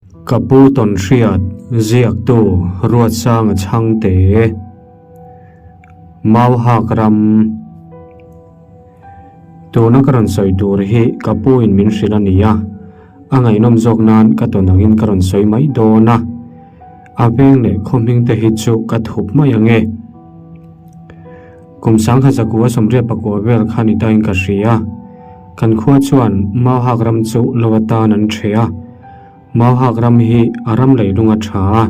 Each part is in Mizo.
Ka pu Tawnhriat ziaktu Ruatsanga Chhangte, Mauhak ram Tuna ka rawn sawi tur hi ka pu in min hrilh a ni a, a ngaihnawm zawk nan ka tawn angin ka rawn sawi mai dawn a, a veng leh khaw hming te hi chu ka thup mai ang e. Kum sangkhat zakua sawmriat pakua vel kha ni tain ka hria. Kan khua chuan Mauhak ram chu lo atan an ṭhe a. Mauhak ram hi a ram leilung a ṭha a.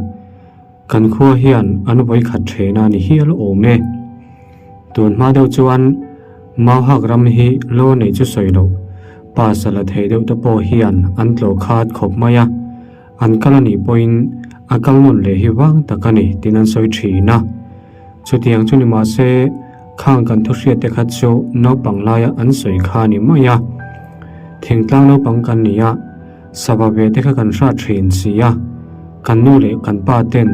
Kan khua hian an vawikhat ṭhehna a ni hial awm e. Tun hma deuh chuan Mauhak ram hi lo a neih chu sawi loh, pa sala thei deuh te pawh hian an tlawh khat khawp mai a. An kal a nih pawhin a kal nawn leh hi vang tak a ni tiin an sawi thin a. Chutiang chu ni mah se khang kan thuhriat te kha chu naupang laia an sawi kha a ni mai a. Thingtlang naupang kan ni a, sava ve te kha kan hrat thin si a. Kan nu leh kan pa ten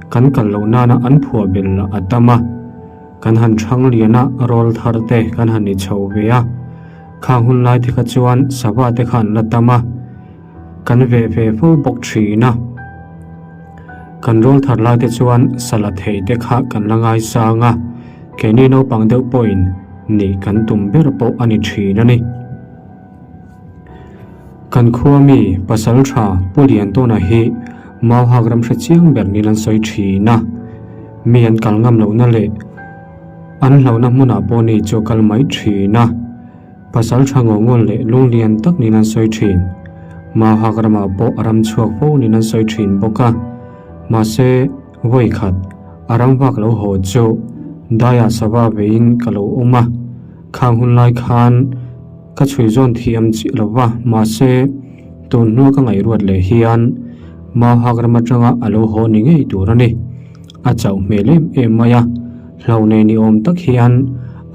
kan kal loh nana an phuah bel lah a tam a. Kan han thang lian a, rawl thar te kan han ni chho ve a. Khang hun lai te kha chuan sava te kha an la tam a. Kan veh ve fo bawk thin a. Kan rawl thar lai te chuan sala thei te kha kan la ngaisang a, keini naupang deuh pawhin nih kan tum ber pawh a ni thin a ni. Kan khua mi pasal tha Pu Liantawna hi Mauhak ram hre chiang ber niin an sawi thin a, mi an kal ngam lohna leh an hlauhna hmunah pawh ni chu a kal mai thin a. Pasal tha ngawngawl leh lunglian tak niin an sawi thin. Mauhak ramah pawh a ram chhuak fo niin an sawi thin bawk a. Mahse, vawi khat, a ram vak lo haw chu daiah sava veiin ka lo awm a. Khang hun lai khan ka chhui zawn thiam chiah lo va, mahse, tun hnua ka ngaihruat leh hian Mauhak ram atanga a lo haw ni ngei tur a ni. A chauh hmel em em mai a, hlo nei ni awm tak hian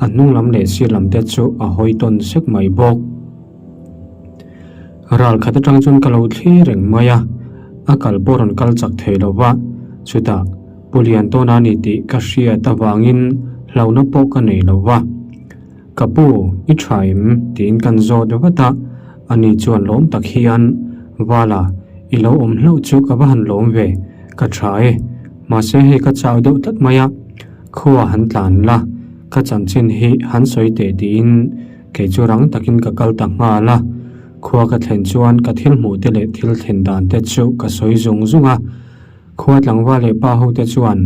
a hnung lam leh sir lam te chu a hawi tawn sek mai bawk. Ral khat atang chuan ka lo thlir reng mai a, a kal pawh rawn kal chak thei lo va, chutah Pu Liantawna a ni tih ka hriat avangin hlauhna pawh ka nei lo va. Ka pu, i tha em? tiin kan zawt vat a, ani chuan lawm tak hian, Vala, i lo awm hlauh chu ka va han lawm ve, ka tha e, mahse hei ka chau deuh tlat mai a, khua han tlan la, ka chanchin hi han sawi teh tiin kei chu rang takin ka kal ta nghal a, khua ka thlen chuan ka thil hmuh te leh thil thlen dan te chu ka sawi zung zung a, khua tlangval leh pa ho te chuan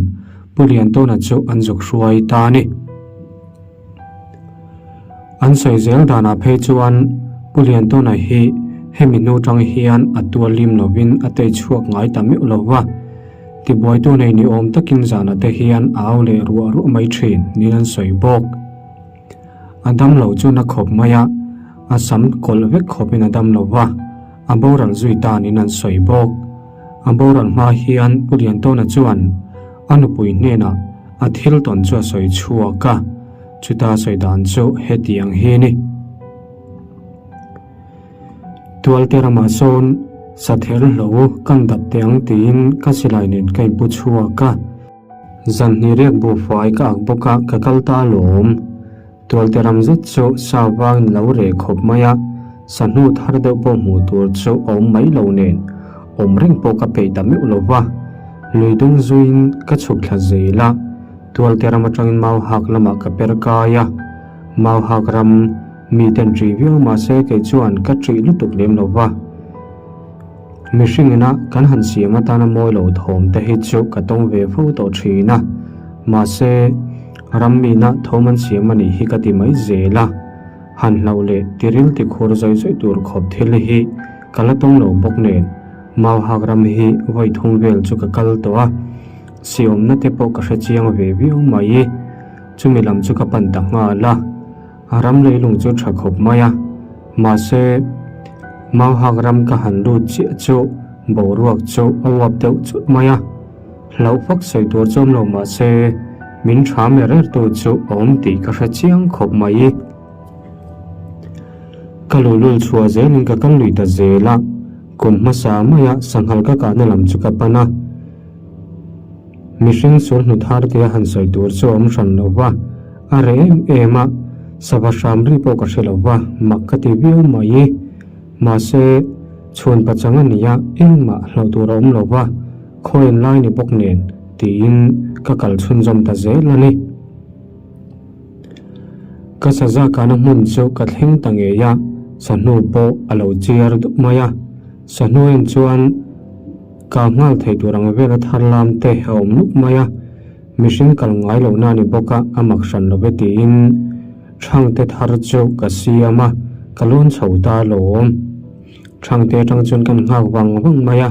Pu Liantawna chu an zuk hruai ta a ni. An sawi zel danah phei chuan Pu Liantawna hi hemi hnu tang hian a tual lim lovin a tei chhuak ngai ta meuh lo va, tibuaitu nei ni awm takin zanah te hian a au leh ruah ruah mai thin niin an sawi bawk. A dam lo chu na khawp mai a, a sam kawlh vek khawpin a dam lo va, a boral zui ta niin an sawi bawk. A boral hma hian Pu Liantawna chuan a nupui hnenah a thil tawn chu a sawi chhuak a, chuta sawi dan chu hetiang hi a ni. Tualte ramah sawn sather hlo kan dap teh ang tiin ka silai nen ka inpu chhuak a, zanhnih riak buhfai ka ak bawk a, ka kal ta alawm. Tualte ram zet chu sa vangin lo reh khawp mai a, sahnu thar deuh pawh hmuh tur chu a awm mai lo nen, awm reng pawh ka peih ta meuh lo va. Lui dung zuiin ka chhuk thla zel a, Tualte ram atangin Mauhak lamah ka per kai a. Mauhak ram miten ṭih viau mah se kei chuan ka ṭih lutuk lem lo va. Mihring ina kan han siam atana mawi lo thawm te hi chu ka tawng ve fo tawh thin a, mahse ram mina thawm an siam a nih hi ka ti mai zel a, han hlauh leh tiril tikhur zawih zawih tur khawp thil hi ka la tawng lo bawk nen Mauhak ram hi vawi thum vel chu ka kal tawh a, siawmna te pawh ka hre chiang ve viau mai, chumi lam chu ka pan ta nghal a. A ram leilung chu tha khawp mai a, mahse Mauhak ram ka han lut chiah chu boruak chu a uap deuh chut mai a, hlauh vak sawi tur chu awm lo mahse min tha mer er tu chu a awm tih ka hre chiang khawp mai. Ka luhlul chhuah zelin ka kal lui ta zel a, kum hmasa maia sanghal ka kahna lam chu ka pan a. Mihring sul hnu thar tia han sawi tur chu a awm hran lo va, a reh em em a, sava hram ri pawh ka hre lo va, mak ka ti viau mai. Mahse, Chhuan pachang a nia, engmah hlauh tur a awm lo va, khawiin lai ni bawk nen tiin ka kal chhunzawm ta zel a ni. Ka saza kahna hmun chu ka thleng ta ngei a, sahnu pawh a lo chiar dup mai a. Sahnu en chuan kah nghal thei tur ang vela thar lam te a awm nuk mai a, mihring kal ngai lohna a ni bawk a, a mak hran lo ve tiin Thangte thar chu ka siam a, ka lawn chho ta alawm. Thangte atang chuan kan nghak vang vang mai a,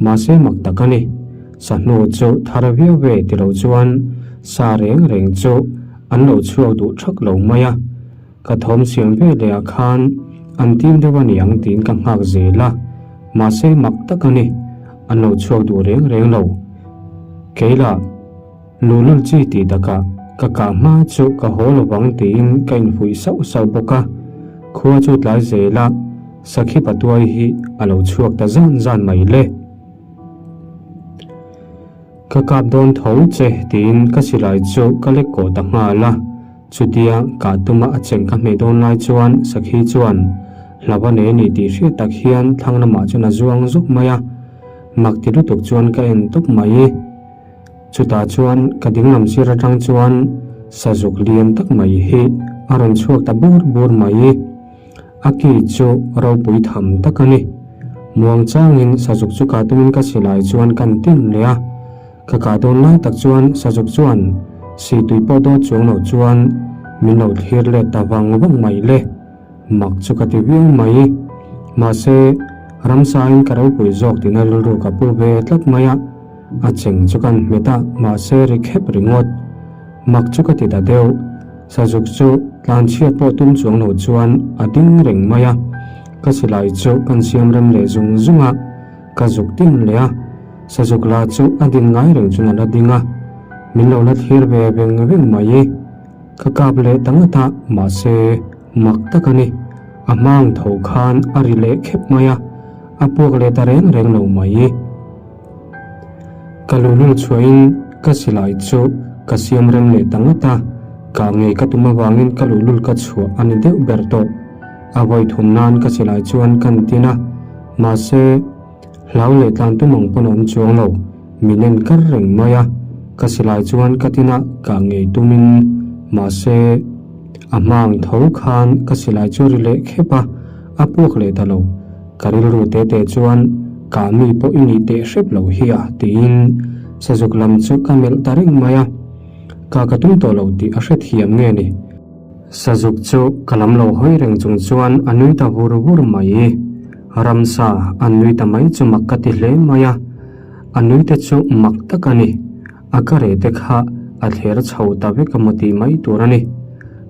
mahse mak tak a ni. Sahnu chu thar viau ve ti lo chuan sa reng reng chu an lo chhuak duh thak lo mai a. Ka thawm siam ve leh ah khan an tim deuh a niang tiin ka nghak zel a, mahse mak tak a ni, an lo chhuak duh reng reng lo. Keilah. Luhlul chi tih takah ka kah hma chu ka haw lo vang tiin ka infuih sauh sauh bawk a, khua chu tlai zel a, sakhi patuai hi a lo chhuak ta zan zan mai le. Ka kap dawn tho che tiin ka silai chu ka lek kawh ta nghal a, chutia kah tuma a cheng ka hmeh dawn lai chuan sakhi chuan hlauh a nei a ni tih hriat tak hian thlang lamah chuan a zuang zuk mai a, mak ti lutuk chuan ka en tawp mai. Chutah chuan ka dinglam sir atang chuan sazuk lian tak mai hi a rawn chhuak ta bur bur mai. A ki chu ropui tham tak a ni. Muang changin sazuk chu kah tumin ka silai chuan kan tin leh a. Ka kah dawn lai tak chuan sazuk chuan sihtui pawh dawt chuang lo chuan min lo thlir let ta vang vang mai le. Mak chu ka ti viau mai. Mahse, ramsain ka ropui zawk tina rilru ka pu ve tlat mai a. A cheng chu kan hmet a, mahse ri khep ringawt. Mak chu ka ti ta deuh. Sazuk chu tlanchhiat pawh tum chuang lo chuan a ding reng mai a. Ka silai chu kan siam rem leh zung zung a, ka zuk tin leh a. Sazuk la chu a din ngai reng chuan a la ding a, min lo la thlir ve veng veng mai. Ka kap leh ta ngat a, mahse mak tak a ni. A hmang tho khan a ri leh khep mai a, a puak leh ta reng reng lo mai. Ka luhlul chhuahin ka silai chu ka siam rem leh ta ngat a, kah ngei ka tum avangin ka luhlul ka chhuah a ni deuh ber tawh. A vawi thum nan ka silai chuan kan tin a, mahse hlau leh tlan tum ang pawn a awm chuang lo, min en kar reng mai a, ka silai chuan ka tin a, kah ngei tumin, mahse a hma ang tho khan ka silai chu a ri leh khep a, a puak leh ta lo. Ka rilru te te chuan kah mi pawh i nih teh hrep lo hi a tiin sazuk lam chu ka melh ta reng mai a, ka ka tum tawh lo tih a hrethiam nge ni. Sazuk chu ka lam lo hawi reng chung chuan a nui ta vur vur mai. Ramsa an nui ta mai chu mak ka ti hle mai a, a nui te chu mak tak a ni. A ka reh te kha a thler chho ta vek a maw tih mai tur a ni.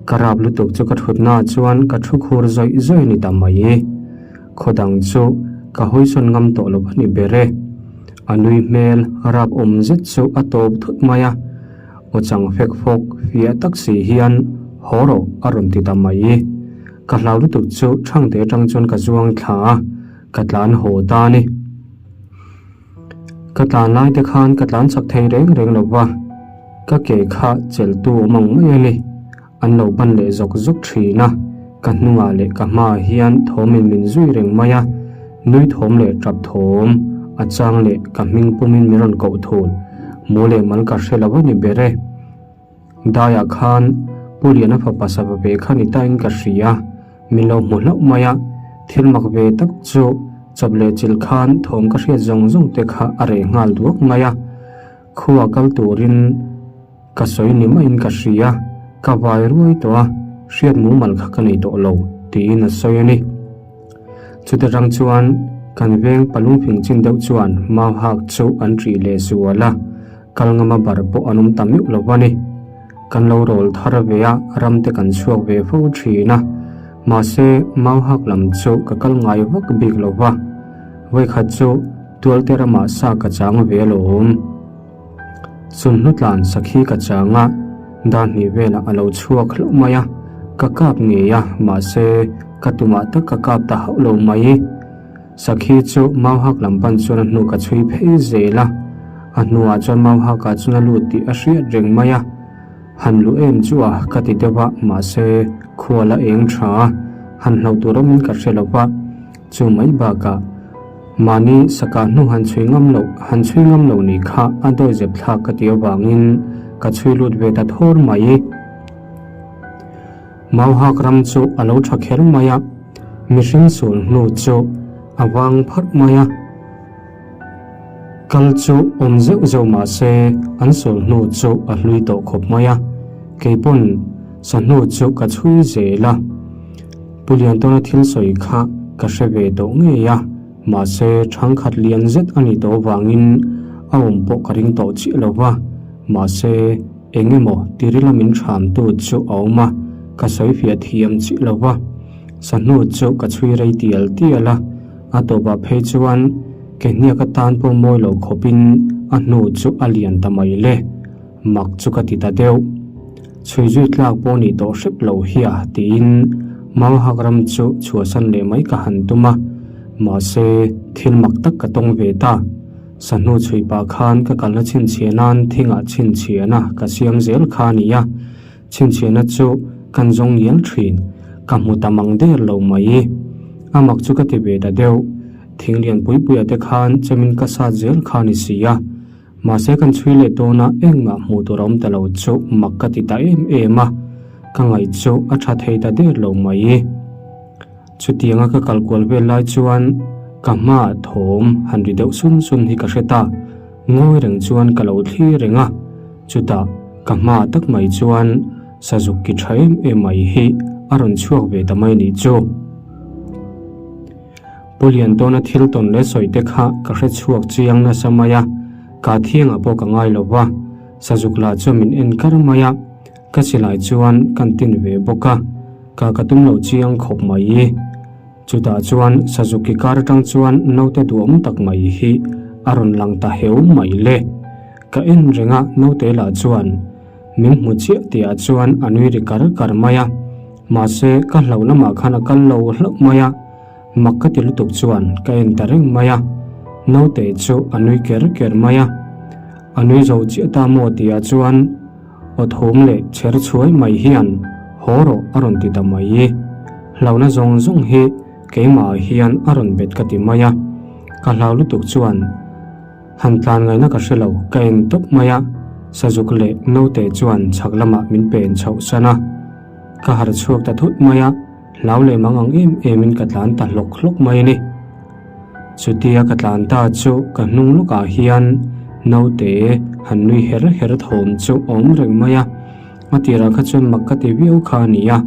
Ka rap lutuk chu ka thutna ah chuan ka thu khur zawih zawih a ni ta mai. Khaw dang chu ka hawisawn ngam tawh lo a ni ber e. A nui hmel rap awm zet chu a tawp thut mai a. Aw chang fek fawk fiah tak si hian haw rawh a rawn ti ta mai. Ka hlau lutuk chu thangte atang chuan ka zuang thla a, ka tlan haw ta a ni. Ka tlan lai te khan ka tlan chak thei reng reng lo va, ka ke kha cheltu awm ang mai a ni. An lo ban leh zawk zawk thin a, ka hnungah leh ka hmaah hian thawmin min zui reng mai a, nui thawm leh tap thawm a chang leh ka hming pumin min rawn koh thul. Mu leh mal ka hre lo a ni ber e. Daiah khan Pu Liana fapa sava ve kha ni tain ka hria, min lo hmu hlauh mai a, thil mak ve tak chu chawp leh chil khan thawm ka hriat zawng zawng te kha a reh nghal duak mai a, khua kal turin ka sawi ni maiin ka hria, ka vai ruai tawh a, hriat mumal kha ka nei tawh lo tiin a sawi a ni. Chuta rang chuan kan veng palungfing chin deuh chuan mau hak chu an ṭih leh zual a. Kal ngama bar pawh an awm ta meuh lo a ni. Kan lo rawl thar ve a, ram te kan chhuak ve fo thin a. Mahse, mau hak lam chu ka kal ngai vak bik lo va. Vawikhat chu tualte ramah sa ka chang ve alawm. Chunhnu tlan sakhi ka chang a, dan hnih velah a lo chhuak hlauh mai a. Ka kap ngei a, mahse, ka tumah tak ka kap ta hauh lo mai. Sakhi chu Mauhak lam pan chuan a hnu ka chhui phei zel a, a hnuah chuan Mauhaka chuan a lut tih a hriat reng mai a. Han luh em chu a ka ti deuh a, mahse khual a eng tha a, han hlauh tur awmin ka hre lo va, chu mai bakah. Mahni sakah hnu han chhui ngam loh han chhui ngam loh nih kha a dawizep thlak ka tih avangin ka chhui lut ve ta thawr mai. Mauhak ram chu a lo tha kher mai a, mihring sul hnu chu a vang pharh mai a. Kal chu awm zeuh zeuh mah se an sul hnu chu a hlui tawh khawp mai a, kei pawn sa hnu chu ka chhui zel a. Pu Liantawna thil sawi kha ka hre ve tawh ngei a, mahse thangkhat lian zet a nih tawh avangin a awm pawh ka ring tawh chiah lo va, mahse eng emaw tirila min thramtu chu a awm a, ka sawi fiah thiam chiah lo va. Sa hnu chu ka chhui rei tial tial a, a tawpah phei chuan ke hniak atan pawh mawi lo khawpin a hnu chu a lian ta mai le. Mak chu ka ti ta deuh. Chhui zui tlak pawh nih tawh hrep lo hi a tiin Mauhak ram chu chhuahsan leh mai ka han tum a, mahse thil mak tak ka tawng ve ta. Sahnu chhui pah khan ka kalna chhinchhiah nan thingah chhinchhiahna ka siam zel kha a ni a, chhinchhiahna chu kan zawng ngial thin, ka hmu ta mang der lo mai. A mak chu ka ti ve ta deuh, thing lian pui puiah te khan chemin ka sat zel kha a ni si a. Mahse kan chhui leh dawn a, engmah hmuh tur a awm ta lo chu mak ka ti ta em em a, ka ngaih chu a tha thei ta der lo mai. Chutianga ka kal kual vel lai chuan ka hmaah thawm han ri deuh sun sun hi ka hre ta, ngawi reng chuan ka lo thlir reng a, chutah ka hmaah tak mai chuan sazuk ki tha em em mai hi a rawn chhuak ve ta mai nih chu. Pu Liantawna thil tawn leh sawi te kha ka hre chhuak chiang nasa mai a, ka thiangah pawh ka ngai lo va, Sazuk lah chu min en kar mai a, ka silai chuan kan tin ve bawk a, ka ka tum lo chiang khawp mai. Chutah chuan Sazuk ki kar atang chuan naute duhawm tak mai hi a rawn lang ta heu mai le. Ka en reng a, naute lah chuan min hmu chiah tihah chuan a nui ri kar kar mai a, mahse ka hlauh lamah khan a kal lo hlauh mai a. Mak ka ti lutuk chuan ka en ta reng mai a, naute chu a nui ker ker mai a. A nui zo chiah ta maw tihah chuan aw thum leh chher chhuai mai hian haw rawh a rawn ti ta mai. Hlauhna zawng zawng hi keimahah hian a rawn bet ka ti mai a, ka hlau lutuk chuan han tlan ngaihna ka hre lo ka en tawp mai a, Sazuk leh naute chuan chhak lamah min pen chhoh san a, ka harh chhuak ta thut mai a. Hlau leh mang ang em emin ka tlan ta hlawk hlawk mai a ni. Chutia ka tlan ta chu ka hnung lawkah hian naute han nui her her thawm chu a awm reng mai a. A tirah kha chuan mak ka ti viau kha a ni a,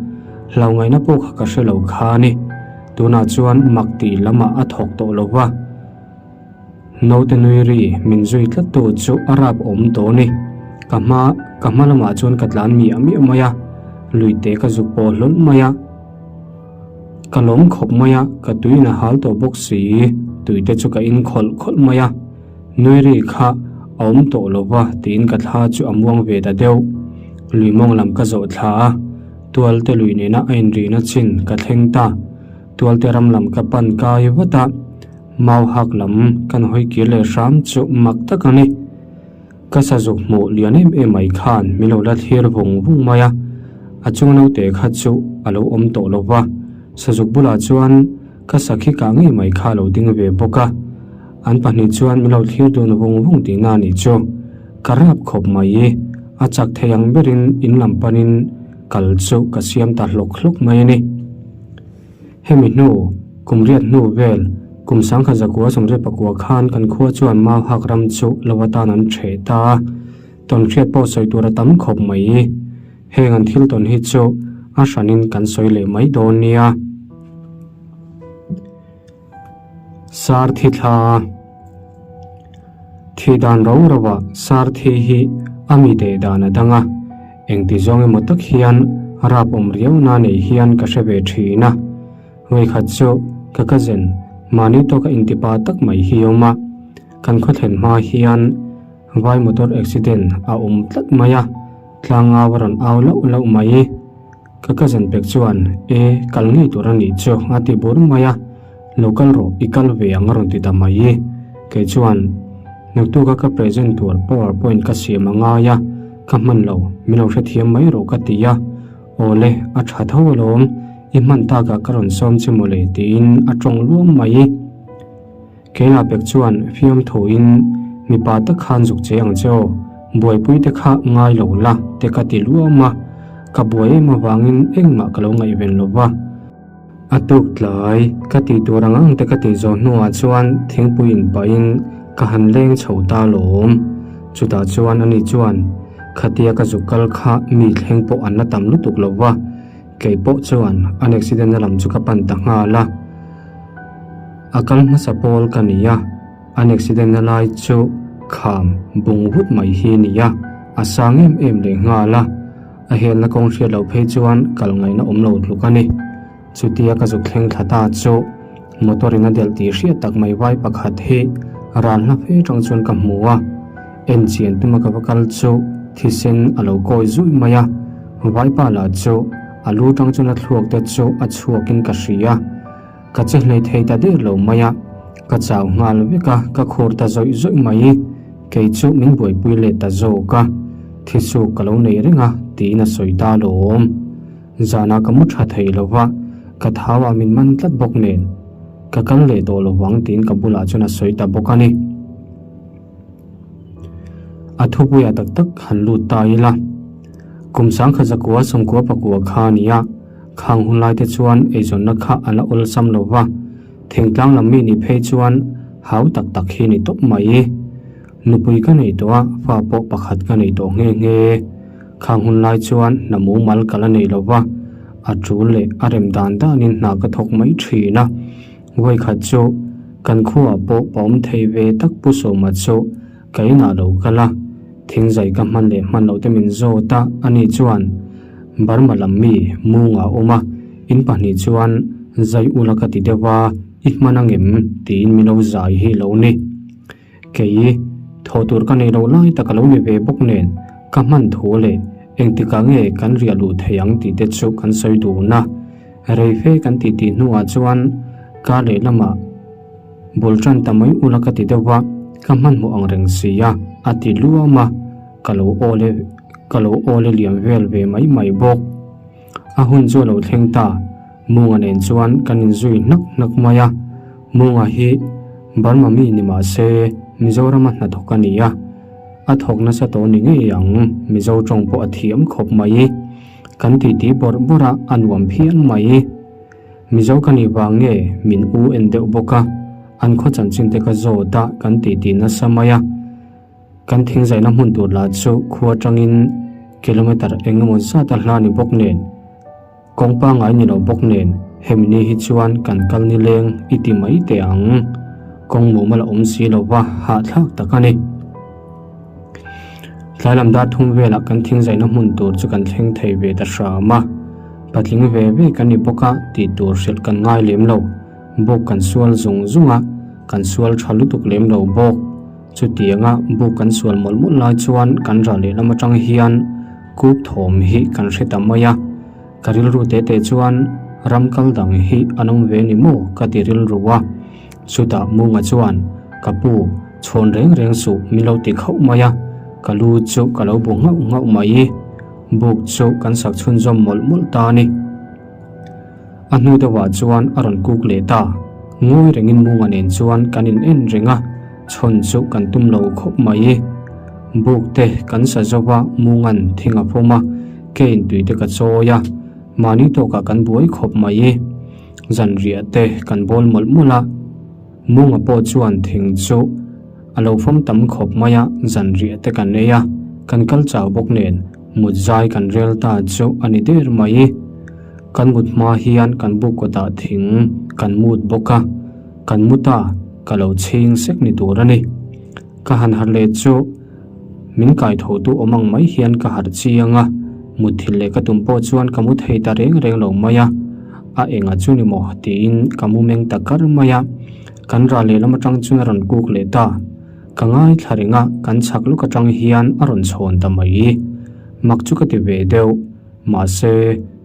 hlau ngaihna pawh kha ka hre lo kha a ni. Tunah chuan mak tih lamah a thawk tawh lo va. Naute nui ri min zui tlat tu chu a rap awm tawh a ni. Ka hma ka hma lamah chuan ka tlan miah miah mai a, luite ka zuk pawh hlawlh mai a. Ka lawm khawp mai a, ka tuiin a hal tawh bawk si, tuite chu ka in khawlh khawlh mai a. Nui ri kha a awm tawh lo va tiin ka thla chu a muang ve ta deuh. Lui mawng lam ka zawh thla a, tualte lui nena a inrihna chin ka thleng ta. Tualte ram lam ka pan kai vat a. Mau hak lam kan hawi kir leh hram chu mak tak a ni. Ka sazuk hmuh lian em em mai khan min lo la thlir vung vung mai a, a chung naute kha chu a lo awm tawh lo va, sazuk bulah chuan ka sakhi kah ngei mai kha a lo ding ve bawk a, an pahnih chuan min lo thlir dun vung vung tihna a nih chu. Ka rap khawp mai i, a chak thei ang berin in lam panin kal chu ka siam ta hlawk hlawk mai a ni. Hemi hnu, kum riat hnu vel, kum sangkhat zakua sawmriat pakua khan kan khua chuan mau hak ram chu lo atan an ṭheh ta a, tawnhriat pawh sawi tur a tam khawp mai. Heng an thil tawn hi chu a hranin kan sawi leh mai dawn nia. Sar thi thla Thi dan ro ro ah sar thi hi a mi deh dan a dang a, engti zawng emaw tak hian rap awm riau na nei hian ka hre ve thin a. Vawikhat chu ka cousin mahni tawka intipa tak mai hi a awm a, kan khaw thlen hma hian vai motor accident a awm tlat mai a, tlangau a rawn au lauh lauh mai. Ka cousin pek chuan, E, kal ngei tur a nih chu, a ti bur mai a. Lo kal rawh, i kal ve ang a rawn ti ta mai. Kei chuan, Naktuka ka present tur power point ka siam a ngai a, ka hman lo, min lo hrethiam mai rawh ka ti a. Aw le, a tha tho alawm, i hman takah ka rawn sawm che mawle tiin a tawng luam mai. Keila pek chuan fiamthuin mipa tak khan zuk che ang che aw, buaipui te kha ngai lo la te ka ti luam a, ka buai em avangin engmah ka lo ngaihven lo va. A tuk tlai ka tih tur ang ang te ka tih zawh hnuah chuan thingpui in pahin ka han leng chho ta lawm. Chutah chuan ani chuan khatia ka zuk kal kha mi thleng pawh an la tam lutuk lo va, kei pawh chuan an accident na lam chu ka pan ta nghal a. A kal hmasa pawl ka ni a, an accident na lai chu kham bung vut mai hi a ni a, a sang em em leh nghal a. A helna kawng hriat loh phei chuan kal ngaihna awm lo tluk a ni. Chutia ka zuk thleng thla ta chu motor in a delh tih hriat tak mai vai pakhat hi ral hla fe tang chuan ka hmu a. En chian tuma ka va kal chu thisen a lo kawi zui mai a, vaipa lah chu a lu tang chuan a thluak te chu a chhuak in ka hria. Ka che hlei thei ta der lo mai a, ka chau nghal vek a, ka khur ta zawih zawih mai. Kei chu min buaipui let ta zawk a, thisuk ka lo nei reng a tiin a sawi ta alawm. Zanah ka mu tha thei lo va, ka thau ah min man tlat bawk nen. Ka kal leh tawh lo vang tiin ka bulah chuan a sawi ta bawk a ni. A thupuiah tak tak han lut ta ila. Kum sangkhat zakua sawmkua pakua kha a ni a. Khang hun lai te chuan eizawnna kha a la awlsam lo va, thingtlang lam mi nih phei chuan hau tak tak hi ni tawp mai. Nupui ka nei tawh a, fa pawh pakhat ka nei tawh nghe nghe. Khang hun lai chuan hna mumal ka la nei lo va, a tul leh a rem dan danin hna ka thawk mai thin a. Vawikhat chu kan khuaah pawh pa awm thei ve tak Pu Sawma chu ka inah lo kal a, thingzai ka hman leh hman loh te min zawt a, ani chuan Burma lam mi mungah a awm a, in pahnih chuan zai ula ka ti deuh a, i hman angem tiin min lo zai hi lo ni. Kei, thawh tur ka nei loh lai tak a lo ni ve bawk nen, ka hman thu leh engtikah nge kan riah luh thei ang tih te chu kan sawi dun a. Rei fe kan tih tih hnuah chuan kar lehlamah bul tan ta mai ula ka ti deuh a, ka hmanhmawh ang reng si a, a ti luam a, ka lo awle ka lo awle liam vel ve mai mai bawk. A hun chu a lo thleng ta, Munga nen chuan kan inzui hnak hnak mai a, Munga hi Burma mi ni mah se Mizorama hnathawk a ni a, a thawk nasa tawh ni ngei ang, Mizo tawng pawh a thiam khawp mai. Kan titi bawrh bawrh a, a nuam phian mai. Mizo ka nih vang nge min u en deuh bawk a, an khaw chanchin te ka zawt a, kan titi nasa mai a. Kan thingzaina hmun tur lah chu khua atangin kilometer eng emaw zat a hla ni bawk nen, kawng pangngai ni lo bawk nen hemi ni hi chuan kan kal nileng i ti mai teh ang. Kawng mumal a awm si lo va, hahthlak tak a ni. Tlai lam dar thum velah kan thingzaina hmun tur chu kan thleng thei ve ta hram a, patling ve ve kan ni bawk a tih tur hrilh kan ngai lem lo. Buk kan sual zung zung a, kan sual tha lutuk lem lo bawk. Chutianga buk kan sual mawlh mawlh lai chuan kan rah lehlam atang hian kuk thawm hi kan hre ta mai a, ka rilru teh teh chuan ram kal dang hi an awm ve ni maw ka ti rilru a. Chutah Munga chuan, Ka pu, chhawn reng reng suh min lo ti khauh mai a, ka lu chu ka lo bu nghauh nghauh mai. Buk chu kan sak chhunzawm mawlh mawlh ta a ni. A hnu deuhah chuan a rawn kuk leh ta. Ngawi rengin Munga nen chuan kan in en reng a, chhawn chu kan tum lo khawp mai. Buk te kan sa zo va, Munga'n thing a phawm a, ke in tui te ka chawi a, mahni tawkah kan buai khawp mai. Zanriah te kan bawl mawlh mawlh a, Munga pawh chuan thing chu a lo fawm tam khawp mai a, zanriah te kan ei a, kan kal chau bawk nen mut zai kan rel ta chu a ni der mai. Kan mut hma hian kan buk kawtah thing kan mut bawk a, kan mu ta ka lo chhing sek ni tur a ni. Ka han harh leh chu min kaitho tu awm ang mai hian ka harh chiang a, mutthilh leh ka tum pawh chuan ka mu thei ta reng reng lo mai a, a enga chu ni maw tiin ka mu meng ta kar mai a, kan ral lehlam atang chuan a rawn kuk leh ta, ka ngaithla reng a, kan chhak lawk atang hian a rawn chhawn ta mai, mak chu ka ti ve deuh, mahse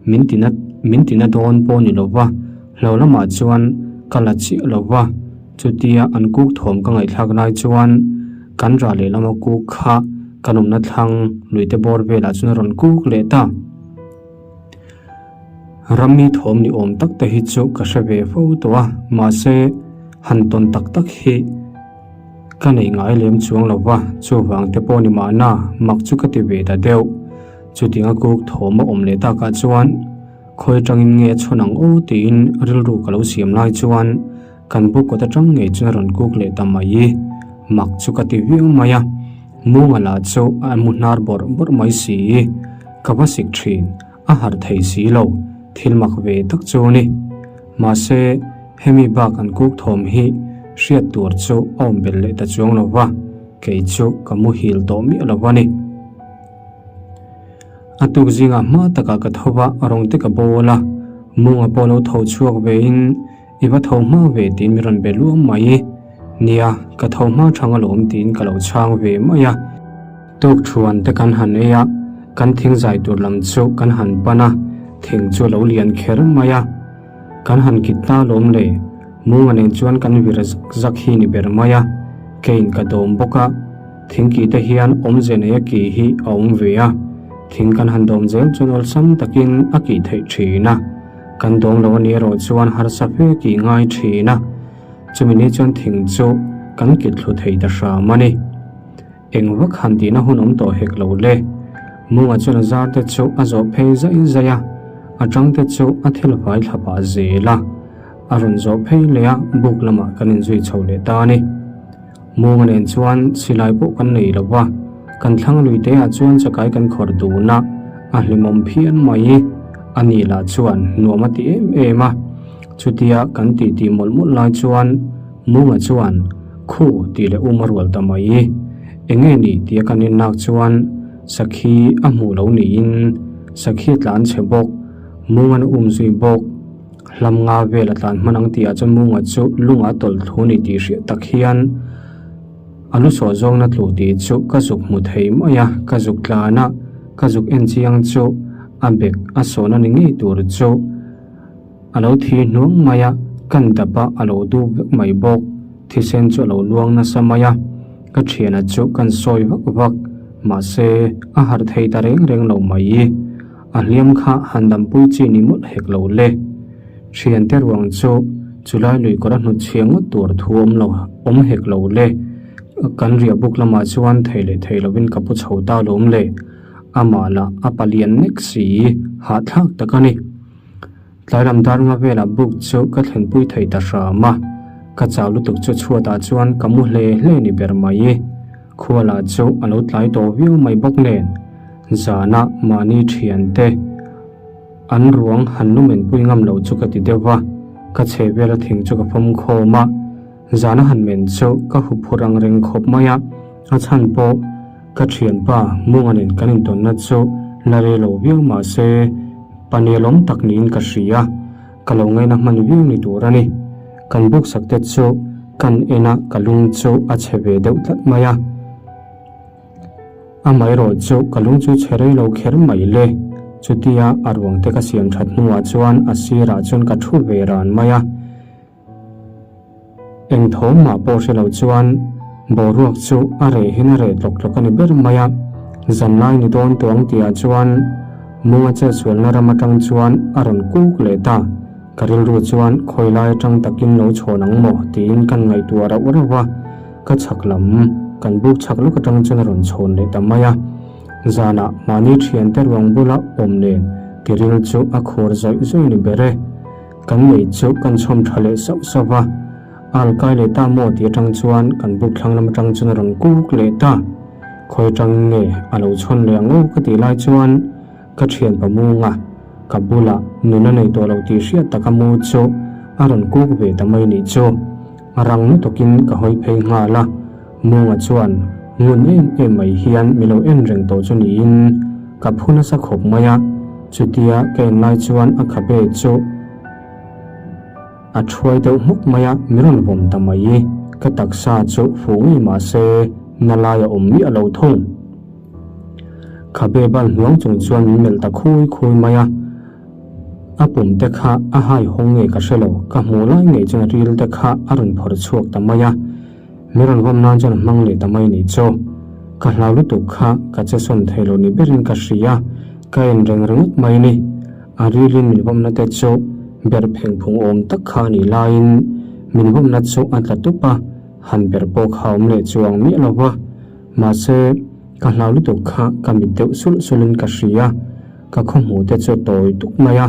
min tina min tina dawn pawh ni lo va, hlo lamah chuan ka la chiah lo va. Chutia an kuk thawm ka ngaihthlak lai chuan kan rah lehlama kuk kha kan awmna thlang luite bawr velah chuan a rawn kuk leh ta. Rammi thawm ni awm tak te hi chu ka hre ve fo tawh a, mahse. Han tawn tak tak hi ka nei ngai lem chuang lo va, chuvang te pawh ni mahna mak chu ka ti ve ta deuh. Chutianga kuk thawm a awm leh takah chuan khawi atangin nge a chhawn ang aw tiin rilru ka lo siam lai chuan kan bu kawt atang ngei chuan a rawn kuk leh ta mai. Mak chu ka ti viau mai a, Munga lah chu a mu hnar bawrh bawrh mai si. Ka va sik thin. A harh thei si lo, thil mak ve tak chu a ni. Mahse, hemi bak an kuk thawm hi hriat tur chu a awm belh leh ta chuang lo va, kei chu ka muhil tawh miah lo a ni. A tuk zingah hma takah ka tho va, rawng te ka bawl a, munga pawh lo tho chhuak vein, I va tho hma ve tiin min rawn be luam mai. Nia, ka tho hma thang alawm tiin ka lo chhang ve mai a. Tuk thuan te kan han ei a, kan thing zai tur lam chu kan han pan a, thing chu a lo lian kher mai a. Kan han kit ta alawm le, Munga nen chuan kan vir zak zak hi ni ber mai a, keiin ka dawm bawk a. Thing kih te hian awmze nei a kih hi a awm ve a, thing kan han dawm zel chuan awlsam takin a kih theih thin a. Kan dawng lo a nih erawh chuan harsa fe tih ngai thin a, chumi ni chuan thing chu kan kit thlu thei ta hram a ni. Eng vak han tihna hun awm tawh hek lo le. Munga chuan a zar te chu a zawh phei zaih zaih a, a tang te chu a thil fai thla pah zel a. A rawn zawh phei leh a, buk lamah kan inzui chho leh ta a ni. Munga nen chuan silai pawh kan nei lo va, kan thlang lui te ah chuan chakai kan khawr dun a, a hlimawm phian mai. A ni lah chuan nuam a ti em em a, chutia kan titi mawlh mawlh lai chuan Munga chuan Khu tih leh um a rual ta mai. Enge ni tia kan innak chuan sakhi a hmuh lo niin sakhi a tlan chhe bawk, Munga'n a um zui bawk. Hlam nga vel a tlan hman ang tihah chuan Munga chu lunga tawlh thu ni tih hriat tak hian a lu sawh zawngna tlu tih chu ka zuk hmu thei mai a, ka zuk tlan a, ka zuk en chiang chu a bek a sawhna ni ngei tur chu a lo thi hnuang mai a, kan dap a a lo dup vek mai bawk, thisen chu a lo luang nasa mai a, ka thiana chu kan sawi vak vak, mahse a harh thei ta reng reng lo mai. A hliam kha han dampui chi ni mawlh hek lo le. Thiante ruang chu chulai lui kawr a hnut chhia ngawt tur thu awm lo awm hek lo le. Kan riah buk lamah chuan thei leh thei lovin ka pu chho ta lawm le. Amah lah a palian nek si hahthlak tak a ni. Tlai lam dar nga velah buk chu ka thlenpui thei ta hram a, ka chau lutuk chu chhuatah chuan ka mu hle hle ni ber mai. Khualah chu a lo tlai tawh viau mai bawk nen, zana mahni thiante an ruang han lumenpui ngam lo chu ka ti deuh va, ka chhe vela thing chu ka fawm khawm a, zana han men chu ka huphurh ang reng khawp mai a, a chhan pawh Ka thianpa Munga nen kan intawnna chu la rei lo viau mah se panelawm tak niin ka hria, ka lo ngaina hman viau ni tur a ni. Kan buksak te chu kan en a ka lung chu a chhe ve deuh tlat mai a. Amaherawh chu ka lung chu chhe rei lo kher mai le. Chutia a ruang te ka siam that hnuah chuan a sirah chuan ka thu ve ran mai a. Eng thawm mah pawh hre lo chuan boruak chu a reh hin a reh tlawk tlawk a ni ber mai a, zanlai ni dawn tawh ang tihah chuan Munga chetsualna ram atang chuan a rawn kuk leh ta. Ka rilru chuan khawi lai atang takin lo chhawn ang maw tiin kan ngaihtuah rauh rauh a, ka chhak lam kan buk chhak lawk atang chuan a rawn chhawn leh ta mai a. Zanah mahni thiante ruang bula awm nen tiril chu a khur zawih zawih ni ber e. Kan nei chu kan chhawm tha leh sauh sauh va, al kai leh ta maw tih atang chuan kan buk thlang lam atang chuan a rawn kuk leh ta. Khawi atang nge a lo chhawn leh ang aw ka tih lai chuan ka thian pa Munga ka bulah nun a nei tawh lo tih hriat taka mu chu a rawn kuk ve ta mai nih chu. A rang lutukin ka hawi phei nghal a, Munga chuan ngun em em mai hian mi lo en reng tawh chu niin ka phu nasa khawp mai a, chutia ka en lai chuan a khabe chu a thuai deuh hmuk mai a, mi rawn vawm ta mai. Ka taksa chu fuh ngei mah se na lai a awm miah lo thung. Khabe bal hnuang chung chuan min melh ta khui khui mai a. A pum te kha a hai hawng nge ka hre lo, ka hmuh lai ngei chuan ril te kha a rawn phawrh chhuak ta mai a, mi rawn vawm nan chuan a hmang leh ta mai nih chu. Ka hlau lutuk kha ka che sawn thei lo ni berin ka hria, ka en reng ringawt mai ni. A rilin min vawmna te chu ber pheng phung awm tak kha a nih laiin. Min vawmna chu a tla tup a, han ber pawh kha a awm leh chuang miah lo va. Mahse, ka hlau lutuk kha ka mit deuh sulh sulhin ka hria. Ka khawhmuh te chu tawi tuk mai a,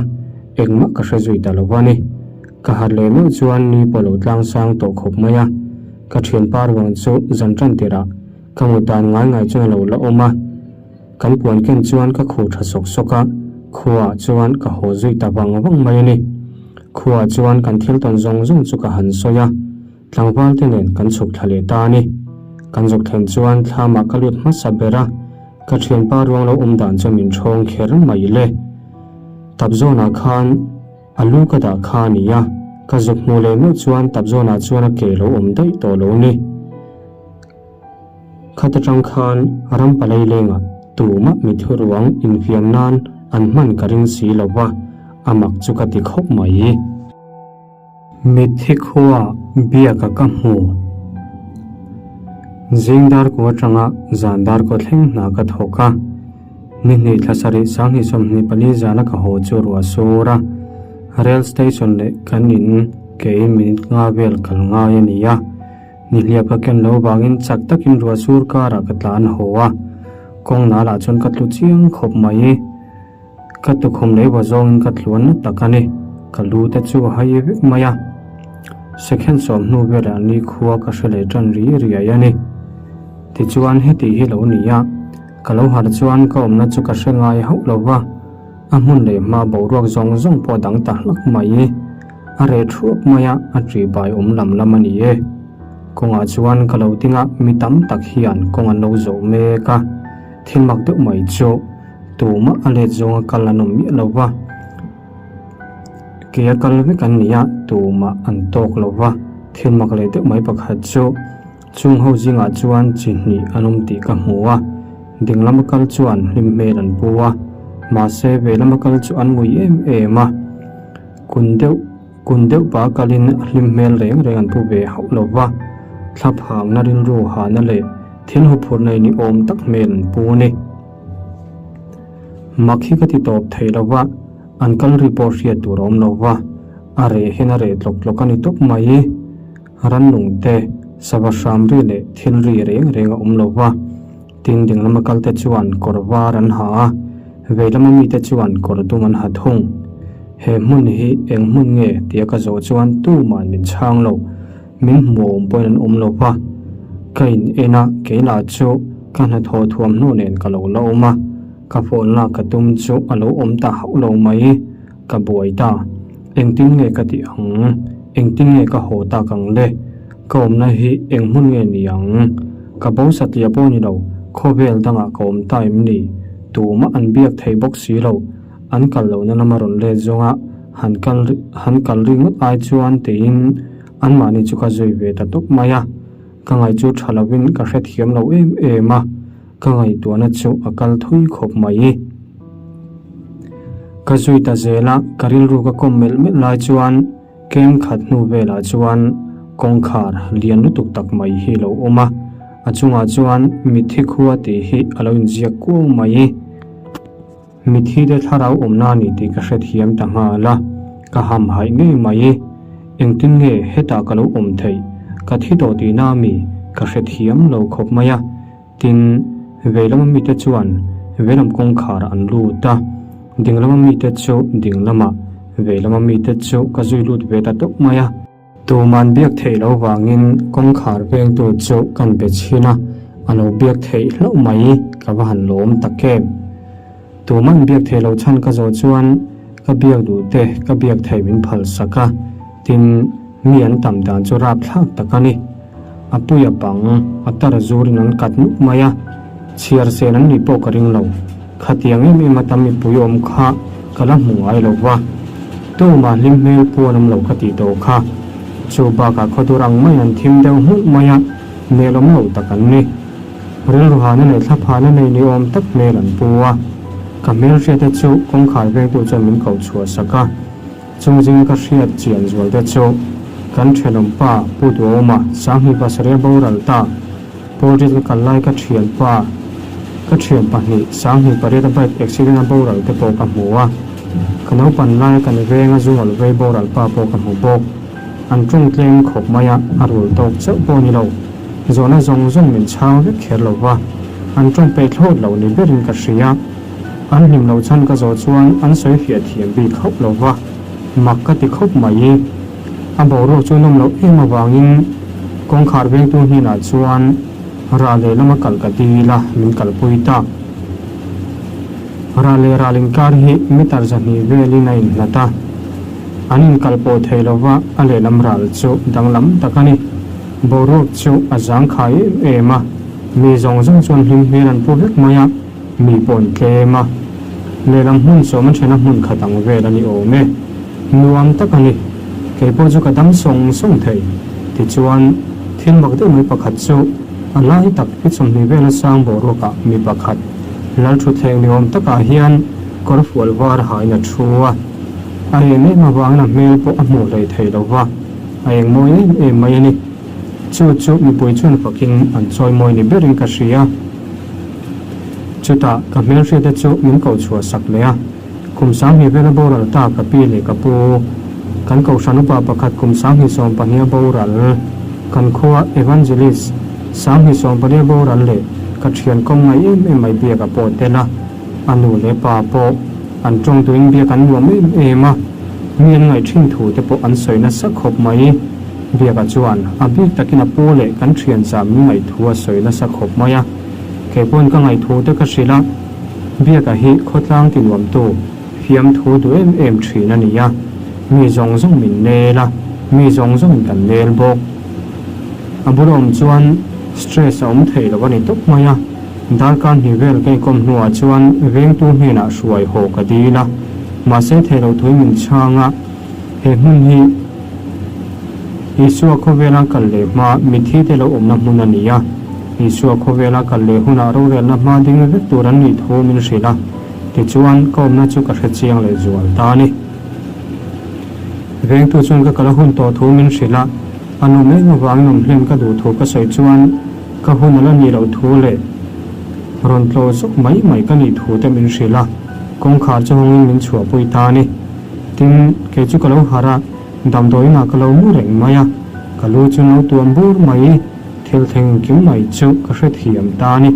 engmah ka hre zui ta lo a ni. Ka harh leh meuh chuan ni pawh lo tlang sang tawh khawp mai a. Ka thianpa ruang chu zan tan tirah ka mut dan ngai ngai chuan a lo la awm a. Kan puan ken chuan ka khuh tha sawk sawk a, khuaah chuan ka haw zui ta vang vang mai a ni. Khuaah chuan kan thil tawn zawng zawng chu ka han sawi a, tlangval te nen kan chhuk thla leh ta a ni. Kan zuk thlen chuan thlamah ka lut hmasa ber a, ka thianpa ruang lo awm dan chu min ṭhawng kher mai le. Tap zawnah khan a lu ka dah kha a ni a, ka zuk hmuh leh meuh chuan tap zawnah chuan a ke lo awm daih tawh lo ni. Khat atang khan ram palai lengah tumah mi thuruang infiam nan an hman ka ring si lo va, a mak chu ka ti khawp mai. Mitthi khua biaka ka hmu. Zing dar ku atanga zan dar kaw thleng hna ka thawk a. Ni hnih thla sarih 20 24 zana ka haw chu ruah sur a. Rail station leh kan in kei minute nga vel kal ngai a ni a. Nihliap ka ken lo vangin chak takin ruah sur karah ka tlan haw a, kawng nalah chuan ka tlu chiang khawp mai. Ka tukhum lei va zawngin ka tluan na tak a ni, ka lu te chu a hai vek mai a. Second 10 hnu velah ni khua ka hre leh tan ri riai a ni. Tichuan heti hi lo ni a, ka lo harh chuan ka awmna chu ka hre ngai hauh lo va, a hmun leh hma boruak zawng zawng pawh a dang ta hlak mai. A reh thuap mai a, a ṭih bai awm lam lam a ni e. Kawngah chuan ka lo ding a, mi tam tak hian kawng an lo zawh mek a. Thil mak deuh mai chu tumah a let zawnga kal an awm miah lo va. Ke a kal vek an ni a, tumah an tawk lo va. Thil mak leh deuh mai pakhat chu chung ho zingah chuan chi hnih an awm tih ka hmu a. Ding lama kal chuan hlim hmel an pu a, mahse ve lama kal chu an ngui em em a. Kun deuh kun deuh pa kalin a hlim hmel reng reng an pu ve hauh lo va, thla phangna rilru hahna leh thil huphurh nei ni awm tak hmel an pu a ni. Mak hi ka ti tawp thei lo va, an kal ri pawh hriat tur a awm lo va, a reh hian a reh tlawk tlawk a ni tawp mai. Rannung te, sava hram ri leh thil ri reng reng a awm lo va. Tin, dinglama kalte chuan kawr var an ha a, veilama mite chuan kawr dum an ha thung. He hmun hi eng hmun nge tia ka zawh chuan tuman min chhang lo, min hmu awm pawhin an awm lo va. Ka in en a, kei lah chu ka hnathawh thuamhnaw nen ka lo la awm a, ka phone lak ka tum chu a lo awm ta hauh lo mai. Ka buai ta. Engtin nge ka tih ang? Engtin nge ka haw tak ang le? Ka awmna hi eng hmun nge ni ang? Ka bo satliah pawh ni lo, khawvel dangah ka awm ta em ni? Tumah an biak thei bawk si lo. An kal lohna lama rawn let zawnga han kal han kal ringawt ai chuan tiin anmahni chu ka zui ve ta tawp mai a. Ka ngaih chu tha lovin ka hrethiam lo em em a, ka ngaihtuahna chu a kal thui khawp mai. Ka zui ta zel a, ka rilru ka kawm melh melh lai chuan kem khat hnu velah chuan kawngkhar lian lutuk tak mai hi lo awm a, a chungah chuan mitthi khua tih hi a lo inziak kuau mai. Mitthi te thlarau awmna a ni tih ka hrethiam ta nghal a, ka hamhaih ngei mai. Engtin nge hetah ka lo awm theih? Ka thi tawh tihna a mi? Ka hrethiam lo khawp mai a. Tin, veilama mite chuan veilam kawngkhar an lut a, dinglama mite chu dinglamah, veilama mite chu ka zui lut ve ta tawp mai a. Tuman biak theih loh vangin kawngkhar vengtu chu kan be chhin a, a lo biak theih hlauh mai, ka va han lawm tak em. Tuman biak theih loh chhan ka zawh chuan ka biak duh te ka biak theih min phal sak a, tin, mi an tam dan chu rapthlak tak a ni. A pui a pang, a tar zurin an kat nuk mai a, chhiar sen an nih pawh ka ring lo. Khatiang em em a tam mipui awm kha ka la hmu ngai lo va, tumah hlim hmel pu an awm lo ka tih tawh kha. Chu bakah khawdur ang mai an thim deuh hmulh mai a, hmel awm lo tak an ni. Rilruhana leh thlaphana nei ni awm tak hmel an pu a, ka hmelhriate chu kawngkhar vengtu chuan min koh chhuah sak a. Chung zinga ka hriat chian zual te chu kan thenawm pa Pu Duhawma 20 pasarih a boral ta. Pawlriat ka kal lai ka thian pa ka thian pahnih 28 a bike accident a boral te pawh ka hmu a. Ka naupan laia kan venga zungal vei boral pa pawh ka hmu bawk. An ṭawng tlem khawp mai a, a rul tawk chauh pawh ni lo. Zawhna zawng zawng min chhang vek kher lo va, an ṭawng peih thlawt lo ni berin ka hria. An hlim lo chhan ka zawh chuan an sawi fiah thiam bik hauh lo va, mak ka ti khawp mai. A boruak chu nawm loh em avangin kawngkhar vengtu hnenah chuan rah leh lama kal ka dil a, min kalpui ta. Rah leh ral inkar hi meter 200 velin a inhlat a, an inkal pawh thei lo va, a lehlam ral chu danglam tak a ni. Boruak chu a zangkhai em em a, mi zawng zawng chuan hlim hmel an pu vek mai a, mi pawh an tlem a. Lehlam hmun sawm a thena hmun khat ang vel a ni awm e. Nuam tak a ni. Kei pawh chu ka dam sawng sawng thei. Tichuan, thil mak deuh mai pakhat chu a lai tak i 20 vela sang boruakah mi pakhat Lalthutthleng ni awm takah hian kawr fual var hain a thu a. A em em avangin a hmel pawh a hmuh hlei thei lo va, a eng mawi em em mai a ni. Chu chu mipui chuan fakin an chawi mawi ni berin ka hria. Chutah ka hmelhriate chu min koh chhuah sak leh a, kum 20 vela boral ta ka pi leh ka pu, kan kohhran upa pakhat kum 20 a boral, kan khua Evangelist 20 a boral leh ka thian kawm ngai em em mai biak a pawh tel a, a nu leh pa pawh an tawng duhin biak an nuam em em a, mi an ngaih thin thu te pawh an sawi nasa khawp mai. Biaka chuan a bik takin a pu leh kan thian zah min ngaih thu a sawi nasa khawp mai a. Kei pawn ka ngaih te ka hrilh a, Biaka hi khawtlang ti nuamtu, fiamthu duh em em thin a ni a, mi zawng zawng min nel a, mi zawng zawngin kan nel bawk. A bula awm chuan stress a awm thei lo a ni tawp mai a, darkar hnih vel ka inkawm hnuah chuan vengtu hnenah hruai haw ka dil a, mahse thei lo thui min chhang a, he hmun hi Isua khawvela kal leh hma mitthi te lo awmna hmun a ni a, Isua khawvela kal leh hunah rorelna hma ding vek tur an nih thu min hrilh a, tichuan ka awmna chu ka hre chiang leh zual ta a ni. Vengtu chuan ka kal a hun tawh thu min hrilh a, a nawm em avangin awm hlen ka duh thu ka sawi chuan ka hun a la nih loh thu leh rawn tlawh zawk mai mai ka nih thu te min hrilh a, kawngkhar chu hawngin min chhuahpui ta a ni. Tin, kei chu ka lo harh a, damdawiinah ka lo mu reng mai a, ka lu chu no tuam bur mai, thil thleng engkim mai chu ka hrethiam ta a ni.